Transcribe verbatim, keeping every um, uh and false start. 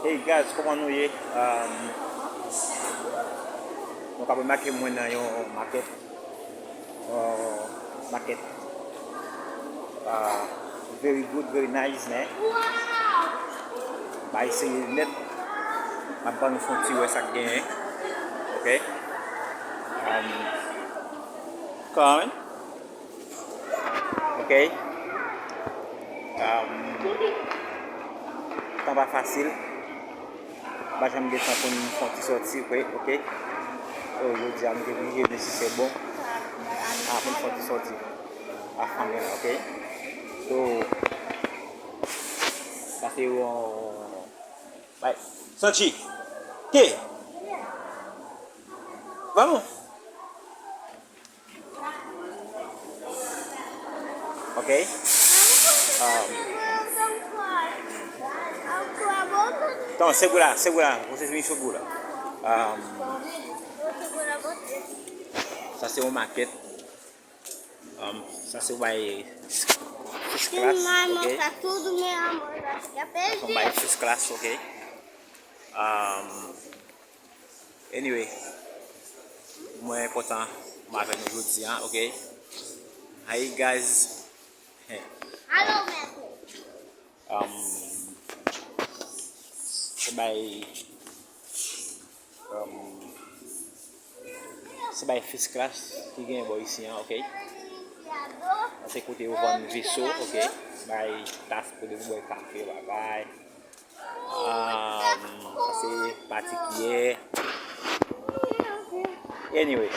Hey guys, kòman nou ye? Um, nou ka remake mwen nan yon makèt. Uh, makèt. Uh, very good, very nice, man. Bagay serye nèt. M ap ban nou fè yon ti wè sa k genyen. Ok? Um, kòman? Ok. Um, tan pa fasil. M pa janm gen tan pou n fè yon ti sòti vre, ok? So, jodi a, m te oblije vin si se bon. Ah, pou n fè yon ti sòti. A fanmi la, ok? So, sa se yon, bay, Santi! Te! Vamos! Ok? Um, então, segura, segura. Você me segura. Um, sa se yon makèt. Um, sa se yon bay first class, ok? Sa se yon bay first class, ok? Um, Anyway, mwen kontan mwen avèk nou jodi a, ok? Hey guys. Alo, mèt. Um, se bay, um, se bay first class ki gen bò isi a, ok? Se kote yo vann veso, ok? Bay tas pou de bwè kafe, bagay. Um, sa se pati kiyè. Anyway,